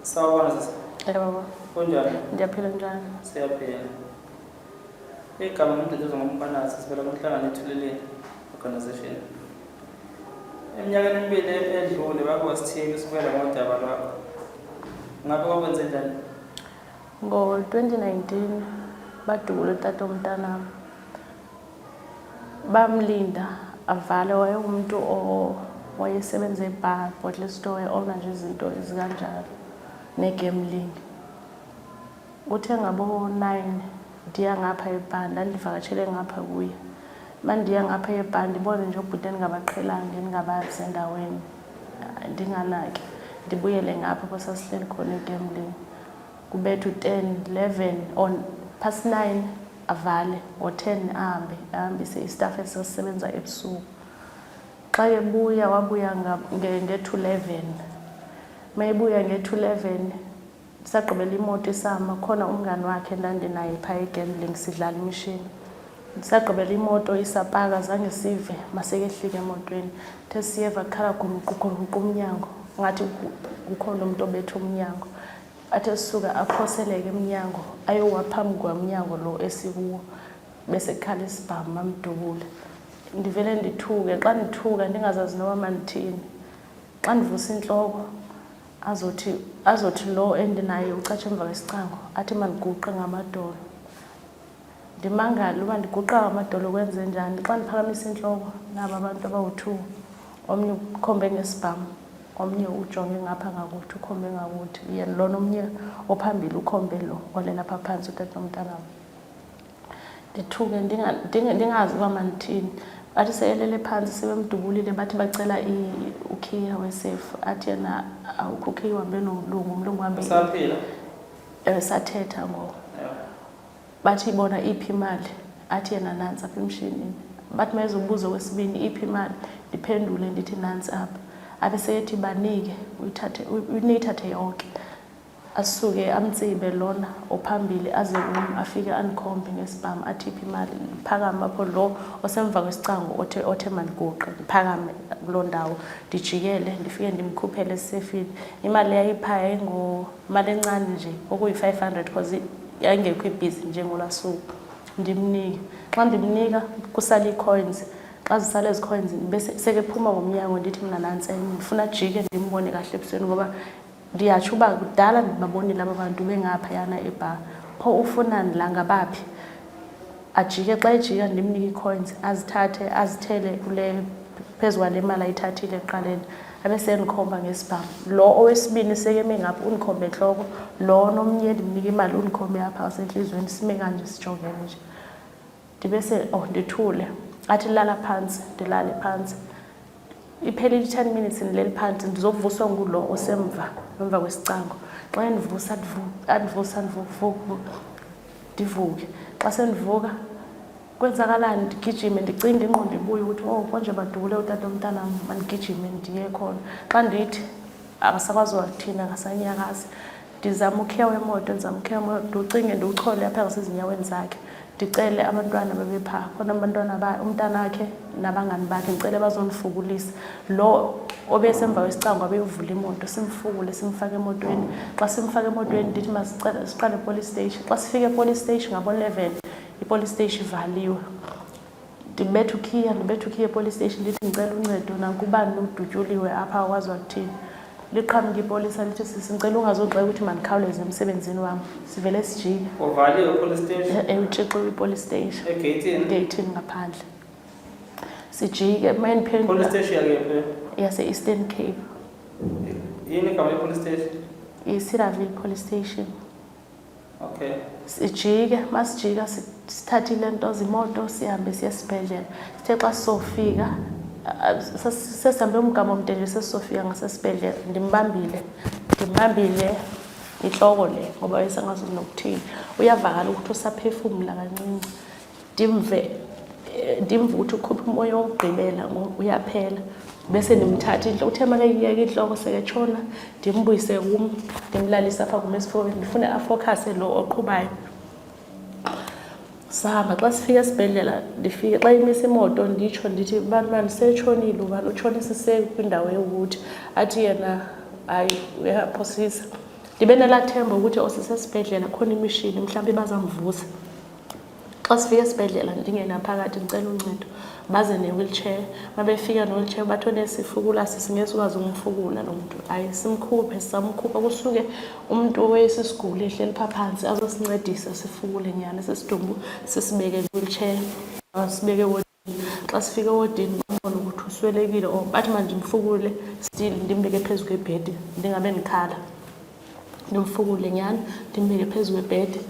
Sawubona sisi. Yebo. Kunjani? Ndiyaphila njani? Siyaphila. Igama nguMduduzi ngoMkhwanazi sivela kwinhlangano eThuleleni Organization. Eminyakeni emibili edlule wake wasithinta usibukela ngodaba lwakho. Ngabe kwakwenze njani? Ngo-2019 badubula utata womntanami. Bamlinda avale wayewumuntu owayesebenza e-bar, bottle store, e-owner nje izinto ezikanjalo ne-gambling. Kuthe ngabo-9 ndiya ngapha e-bar, ndandivakatshele ngapha kuye. Uma ndiya ngapha e-bar ndibone nje obhuti endingabaqhelanga endingabazi endaweni, ndinganaki. Ndibuyele ngapha apho sasihleli khona e-gambling. Kubetha u-10, 11 or past 9 avale, ngo-10 ahambe, ahambise istaff esasisebenza ebusuku. Xa ebuya wabuya nge-2:11. Uma ebuya nge-2:11 sagqibela imoto isama, khona umngani wakhe endandinaye phaa e-gambling sidlala imishini. Sagqibela imoto isapaka zange sive masekehlika emotweni. The siyeva kukhala gumqu gumqu umnyango, ngathi kukhona umuntu obetha umnyango. Athi esuka aphoseleke emnyango ayowa phambi kwamnyango lo esikuwo bese kukhala isibhamu bamdubule. Ndivele ndithuke, xa ndithuka ndingazazi noba mandithini. Xa ndivusa intloko azothi lo endinaye ucatsha emva kwesicango athi mandiguqe ngamadolo. Ndimangale uba ndiguqa ngamadolo kwenze njani. Xa ndiphakamisa intloko naba abantu abawu-2, omnye ukhombe ngesibhamu, omnye ujonge ngapha ngakuthi ukhombe ngakuthi. Yena lona omnye ophambili ukhombe lo olele apha phantsi utata womntanam. Ndithuke ndingazi uba mandithini. Bathi seyelele phantsi sebemdubulile bathi bacela ukhiya wesefu. Athi yena awukho ukhiya uhambe nomlungu, umlungu uhambe. Usaphila? Ewe, sathetha ngoku. Bathi bona iphi imali? Athi yena nantsi apha emshinini. Bathi mayezobuza okwesibini iphi imali? Ndiphendule ndithi nantsi apha. Abe seyethi banike uyithathe, niyithathe yonke. Asuke amtsibe lona ophambili aze kum afike andikhombe ngesibhamu athi iphi imali. Ndiphakame apho lo osemva kwesicango othe mandiguqe, ndiphakame kuloo ndawo ndijikele ndifike ndimkhuphele esefini. Imali yayiphaa yayingumali encane nje okuyi-500 because yayingekho ibhizi njengolwaa suku. Ndimnike. Xa ndimnika kusala ii-coins. Xa zisala ezi coins bese sekephuma ngomnyango ndithi mna nantsi enye. Ndifuna ajike ndimbone kahle ebusweni ngoba ndiyatsho uba kudala ndibabonile aba bantu bengaphayana ebha. Pho ufunani la ngabaphi? Ajike, xa ejika ndimnike ii-coins azithathe azithele kule phezu kwale mali ayithathile ekuqaleni. Abe sendikhomba ngesibhamu. Lo owesibini sekeme ngapha undikhombe entloko, lo nomnye ndimnika imali undikhombe apha ngasentliziyweni, sime kanje sijongene nje. Ndibe se oh ndithule. Athi lala phantsi, ndilale phantsi. Iphelile i-10 minutes ndileli phantsi ndizovuswa ngulo osemva emva kwesicango. Xa endivusa andivusa ndivuke. Xa sendivuka kwenzakalani ndigijime ndicinge ingqondo ibuye ukuthi oh konje badubule utata womntanam mandigijime ndiye khona. Xa ndithi akasakwazi wakuthini akasanyakazi. Ndizama ukhiya wemoto, ndizama ukhiya wemoto, ndiwucinge ndiwuchole apha ngasezinyaweni zakhe. Ndicele abantwana bebephaa khona abantwana umntanakhe nabangani bakhe ndicele bazondifukulisa. Lo obesemva kwesicango abeyovula imoto simfukule simfake emotweni. Xa simfake emotweni ndithi masicele siqale epolice station. Xa sifika epolice station ngabo-11 ipolice station ivaliwe. Ndibetha ukhiya, ndibetha ukhiya epolice station ndithi ndicela uncedo nanku ubani udutyuliwe apha akwazi wakuthini. Liqhamuke ipolisa lithi sisi ndicela ungazogxeka ukuthi mandikhawuleze emsebenzini wam. Sivele sijike. Uvaliwe ipolice station? Utshixiwe ipolice station. Egeyithini? Egeyithini ngaphandle. Sijike uma endiphendula. Police station yakephi? Yase-Eastern Cape. Yini igama le-police station? I-Cedarville Police Station. Okay. Sijike, masijika sithathile nto zimoto sihambe siye esibhedlela. Sithe xa sisofika sesihambe umgama omde nje sesisofika ngasesibhedlela ndimbambile. Ndimbambile intloko le ngoba wayesengazuzi nokuthini. Uyavakala ukuthi usaphefumla kancinci. Ndimve ndimve ukuthi ukhupha umoya wokugqibela ngoku uyaphela. Bese ndimthatha intloko, uthe makeyiyeka intloko seketshona ndimbuyise kum ndimlalise apha kum esifubeni ndifune afowukhase lo oqhubayo. Sahamba xa sifika esibhedlela ndifike xa imisa imoto nditsho ndithi bani bani setshonile ubani utshone sisekwindawo yokuthi athi yena hayi uyaphosisa. Ndibe nelaa themba ukuthi osisesibhedlela khona imishini mhlawumbi bazamvusa. Xa sifika esibhedlela ndingena phakathi ndicela uncedo, baze ne-wheelchair. Uma befika ne-wheelchair bathi onesi fukula sisi, ngeke sikwazi ukumfukula lo muntu. Hhayi, simkhuphe, samkhupha. Kusuke umuntu owayesisiguli ehleli pha phansi azosincedisa sifukule nyhani esi sidumbu sisibeke kwi-wheelchair, sibeke ewodini. Xa sifika ewodini babone ukuthi uswelekile or bathi mandimfukule still ndimbeke phezu kwebhedi, ndingabe ndikhala. Ndimfukule nyhani ndimbeke phezu kwebhedi.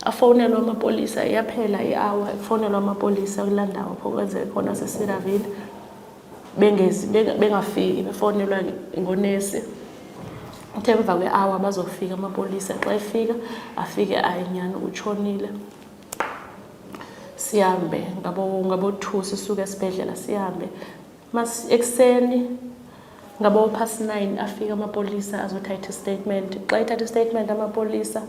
Afowunelwe amapolisa, iyaphela i-hour kufowunelwa amapolisa kulaa ndawo apho kwenzeke khona seCedarville. Bengezi bengafiki, befowunelwa ngonesi. Uthe emva kwe-hour bazofika amapolisa. Xa efika afike ayi nyhani utshonile. Sihambe ngabo 2 sisuke esibhedlela sihambe. Ekuseni ngabo past 9 afika amapolisa azothatha i-statement. Xa ethatha i-statement amapolisa,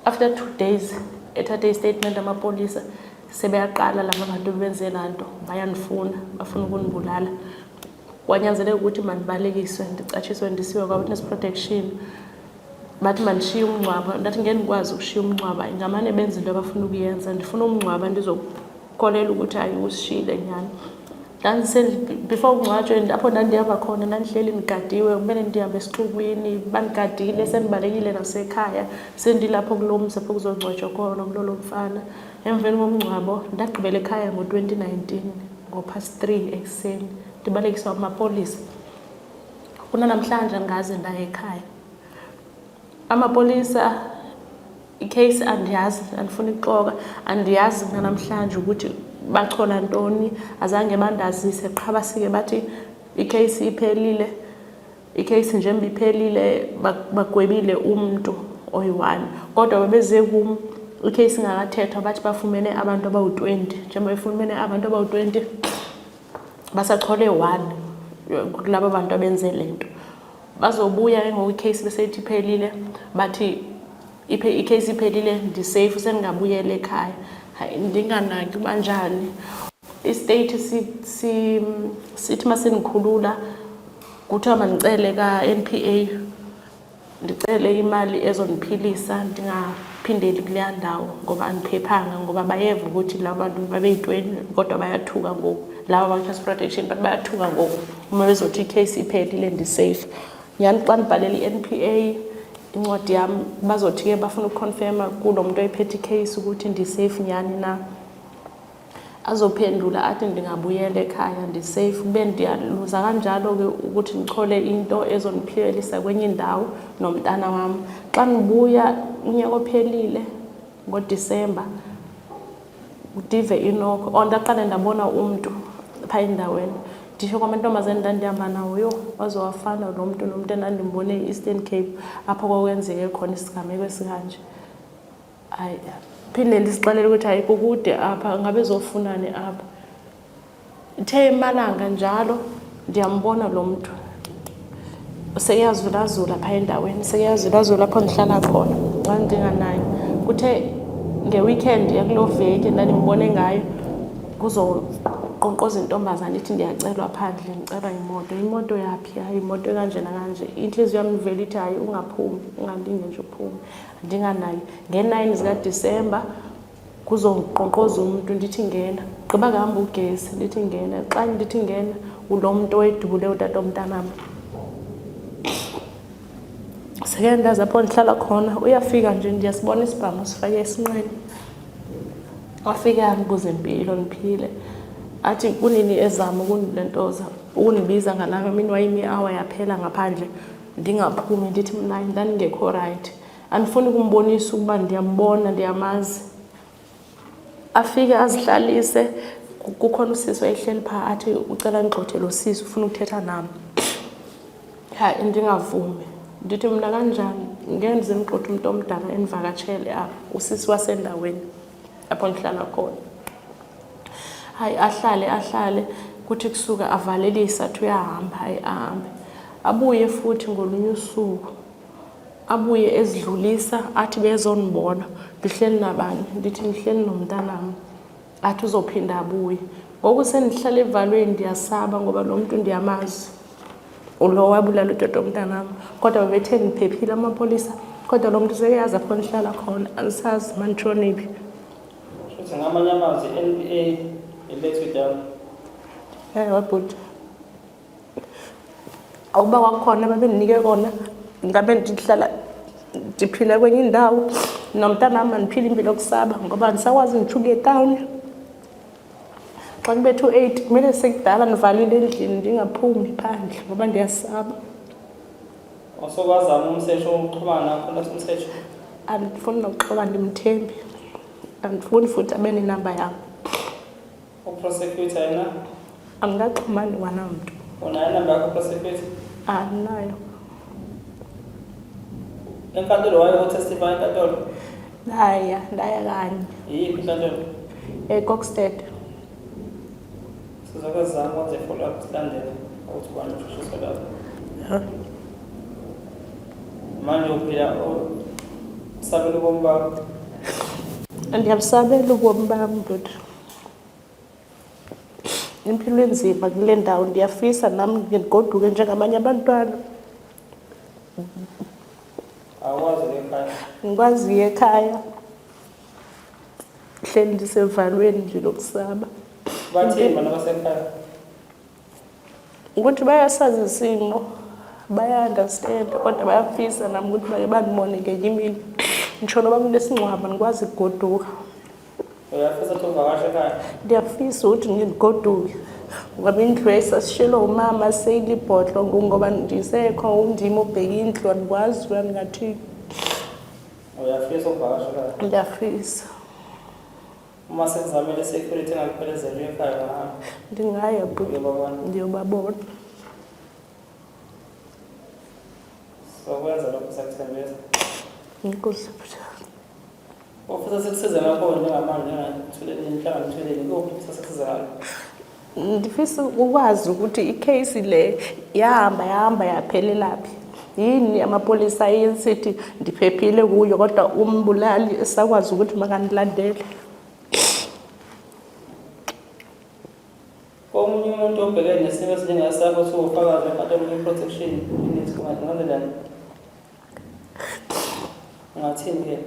after 2 days ethathe i-statement amapolisa, sebeyaqala laba bantu benze laa nto, bayanifuna, bafuna ukunibulala. Kwanyanzeleka ukuthi mandibalekiswe, ndicatshiswe ndisiwe kwa-witness protection. Bathi mandishiye umngcwabo, ndathi ngeke ndikwazi ukushiya umngcwaba, ngamane benze into abafuna ukuyenza. Ndifuna umngcwaba ndizokukholelwa ukuthi hayi usishiyile nyhani. Before kungcwatshwe apho ndandihamba khona ndandihleli ndigadiwe, kumele ndihambe esixukwini, bandigadile sendibalekile nasekhaya, sendilapho kulo mzi apho kuzongcwatywa khona kulo lo mfana. Emveni komngcwabo ndagqibela ekhaya ngo-2019 ngo-past 3 ekuseni, ndibalekiswa amapolisa. Kunanamhlanje andikaze ndaya ekhaya. Amapolisa ikheyisi andiyazi, andifuni ukuxoka, andiyazi nanamhlanje ukuthi bachola ntoni, azange bandazise. Qha basike bathi ikheyisi iphelile, ikheyisi njengoba iphelile bagwebile umntu oyi-1. Kodwa babeze kum ikheyisi ingakathethwa bathi bafumene abantu abawu-20. Njengoba befumene abantu abawu-20 basachole 1 kulaba bantu abenze le nto. Bazobuya ke ngoku ikheyisi beseyithi iphelile, bathi ikheyisi iphelile, ndiseyifu sendingabuyela ekhaya. Hayi, ndinganaki uba njani. I-state sithi masindikhulula kuthiwa mandicele ka-N P A, ndicele imali ezondiphilisa ndingaphindeli kuleya ndawo ngoba andiphephanga, ngoba bayeva ukuthi laba bantu babeyi-20 kodwa bayathuka ngoku. Laba ba-witness protection bathi bayathuka ngoku uma bezothi ikheyisi iphelile ndiseyifu. Nyhani xa ndibhalela i-N P A incwadi yam bazothi ke bafuna ukukhonfema kulo mntu oyiphethe ikheyisi ukuthi ndiseyifu nyhani na. Azophendula athi ndingabuyela ekhaya ndiseyifu. Kube ndiyaluza kanjalo ke ukuthi ndichole into ezondiphilisa kwenye indawo nomntana wam. Xa ndibuya unyaka ophelile ngoDisemba ndive inoko, or ndaqale ndabona umntu phaa endaweni. Nditsho kwamantombazana endandihamba nawo, yho, waze wafana lo mntu nomntu endandimbone e-Eastern Cape apho kwakwenzeke khona isigameko esikanje. Hayi, phinde ndisixelele ukuthi hayi kukude apha, ngabe ezofunani apha. Ithe emalanga njalo ndiyambona lo mntu sekuyazulazula phaa endaweni, sekuyazulazula apho ndihlala khona xa ndinganayo. Kuthe nge-weekend yakuloo veki endandimbone ngayo kuzoqonkqoza intombazana ithi ndiyacelwa phandle, ndicelwa yimoto. Imoto yaphi? Hayi, imoto ekanje nakanje. Intliziyo yam ivele ithi hayi ungaphumi, ungalinge nje uphume. Ndinganayo. Nge-9 zikaDisemba kuzoqonkqoza umntu ndithi ngena. Gqiba kuhamba ugesi ndithi ngena. Xa ndithi ngena ulo mntu oyedubule utata womntanam. Seke ndazi apho ndihlala khona, uyafika nje ndiyasibona isibhamu sifake esinqeni. Afike andibuze impilo ndiphile. Athi kunini ezama ukundilentoza, ukundibiza ngalaa mini wayimi i-hour yaphela ngaphandle ndingaphumi, ndithi mna ndandingekho rayithi. Andifuni ukumbonisa ukuba ndiyambona, ndiyamazi. Afike azihlalise, kukhona usisi owayehleli phaa athi ucela ndigxothe lo sisi ufuna ukuthetha nam. Hayi, ndingavumi. Ndithi mna kanjani ngeke ndize ndigxothe umntu omdala endivakatshele apha, usisi wasendaweni apho ndihlala khona. Hayi, ahlale ahlale, kuthi kusuka avalelise athi uyahamba, hayi ahambe. Abuye futhi ngolunye usuku, abuye ezidlulisa athi bezondibona ndihleli nabani, ndithi ndihleli nomntanam, athi uzophinda abuye. Ngoku sendihlala evalweni ndiyasaba ngoba lo mntu ndiyamazi. Ulo wabulala utata womntanam. Kodwa bebethe ndiphephile amapolisa. Kodwa lo mntu seyazi apho ndihlala khona, andisazi manditshone phi. Shuthi ngamanye amazwi i-N_P_A i-let you down. Ewe bhuti. Awuba kwakukhona babendinike kona ngabe ndihlala ndiphila kwenye indawo nomntanam andiphile impilo yokusaba ngoba andisakwazi nditsho ukuya etawuni. Xa kubetha u-8 kumele sekudala ndivalile endlini ndingaphumi phandle ngoba ndiyasaba. Usukwazama umsesho ukuxhumana nakho nathi umsesho? Andifuni nokuxoka, ndimthembi. Andifuni futhi abe nenamba yam. U-prosecutor yena? Andikaxhumani kwanamntu. Unayo inamba yakho prosecutor? Andinayo. Enkantolo waye u-testify enkantolo? Ndaya, ndaya kanye. Yiyiphi inkantolo? eKokstad. Sizokwezama ukwenza i-follow up silandele ukuthi ubani ushushiswa lapho. Manje uphila usabela ubomi bakho. Ndiyabusabela ubomi bam bhuti. Impilo inzima kule ndawo, ndiyafisa nam ndigoduke njengamanye abantwana. Awukwazi ukuya ekhaya. Ngikwazi uya ekhaya. Hleli ndisevalweni nje lokusaba. Bathini bona basekhaya? Ukuthi bayasazi isimo, baya-understand kodwa bayafisa nami ukuthi bake bandibone ngenye imini. Ngisho noba kunesingcwabo andikwazi ukugoduka. Uyafisa ukuthi uvakashe ekhaya? Ndiyafisa ukuthi ngigoduke ngoba indlu esasishelwa umama seyilibhodlo ngoku ngoba ndisekho undim obheka indlu andikwazi uba ndingathini. Uyafisa ukuvakasha ekhaya? Ndiyafisa. Uma sekuzamile i-security engakuphelezela uye ekhaya ungahamba? Ndingaya bhuti. Uyobabona? Ndiyobabona. Sokwenza lokho siyakuthembisa. Enkosi bhuti. Ufisa sikusize ngakho njengamanje njengathuleleni inhlangano Thuleleni kuphi ufisa sikusize ngakho? Ndifisa ukwazi ukuthi i-case le yahamba yahamba yaphelelaphi. Yini amapolisa ayesithi ndiphephile kuyo kodwa umbulali esakwazi ukuthi makandilandele. Komunye umuntu obhekene nesimo esinjengesakho kuthiwa ufakazi enkantolo kwi-protection unit kungenzenjani? Ungathini ke?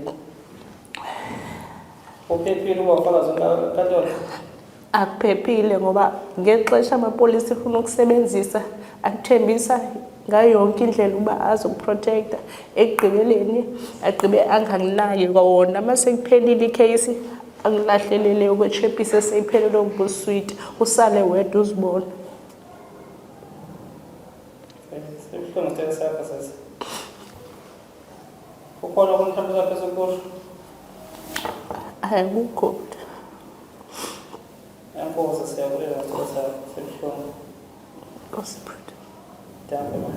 Uphephile uba ufakazi enkantolo? Akuphephile ngoba ngexesha amapolisa efuna ukusebenzisa akuthembisa ngayo yonke indlela ukuba azoku-protecta, ekugqibeleni agqibe anganginaki kwawona. Uma sekuphelile i-case angilahlelele okwetshepisi eseyiphelelwe ubuswiti, usale wedwa uzibona. Sibuhlungu isicelo sakho sisi. Kukhona okunye mhlawumbe osafisa ukusho? Akukho. Enkosi, siyabulela ngesicelo sakho, sibuhlungu. Nkosi bhuti. Dankie ma.